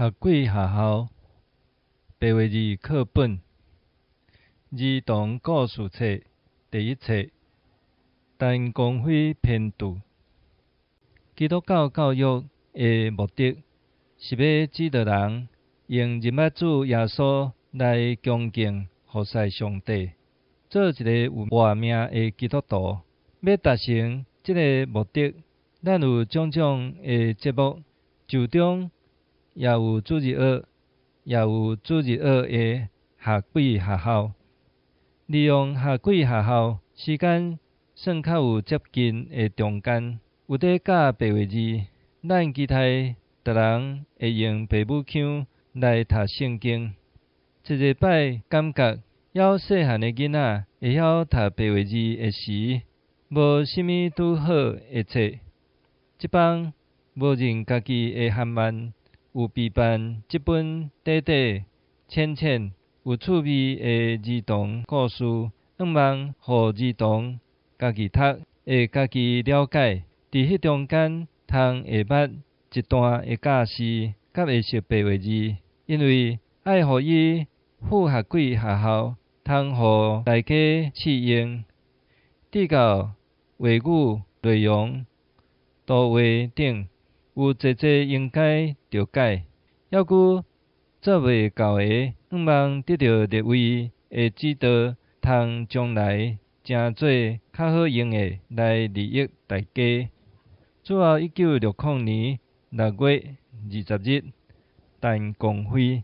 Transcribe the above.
學鬼學校白話字課本兒童故事冊第一冊，陳光輝編著。基督教教育的目的是欲指導人用認捌主耶穌來恭敬服侍上帝，做一个有活命的基督徒。欲達成這个目的，咱有種種的節目，就中也有主日學，也有主日學的學鬼學校。利用學鬼學校時間算較有接近的中間，有佇教白話字。咱期待逐人會用爸母腔來讀聖經。一禮拜感覺猶細漢的囡仔會曉讀白話字的時，無啥物拄好的冊。這枋無認家己的含萬，有備辦這本短短淺淺有趣味的兒童故事，向望予兒童家己讀，會家己了解。佇彼中間，通會捌一段的教示，佮會識白話字。因為愛予伊赴學鬼學校，通予大家試用。至到話語內容、圖畫等，有濟濟應該著改，猶閣做袂到的，向望得著列位的指導，通將來成做較好用的來利益大家。主後1960年6月20日，陳光輝。